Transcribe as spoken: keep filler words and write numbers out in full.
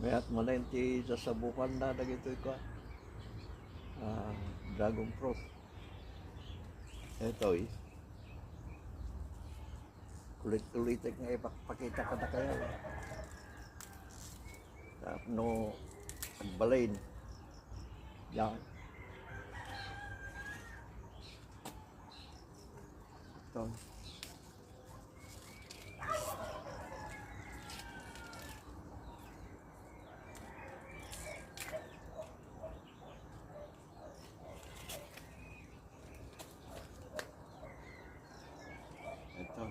Kaya't manen ti sasabukan na dagitoy ka, ah, dragon fruit. Itoy. Ulit-ulitek nga ipakpakita ka na kaya. Tapno agbalin. Yan. Ito. Ito.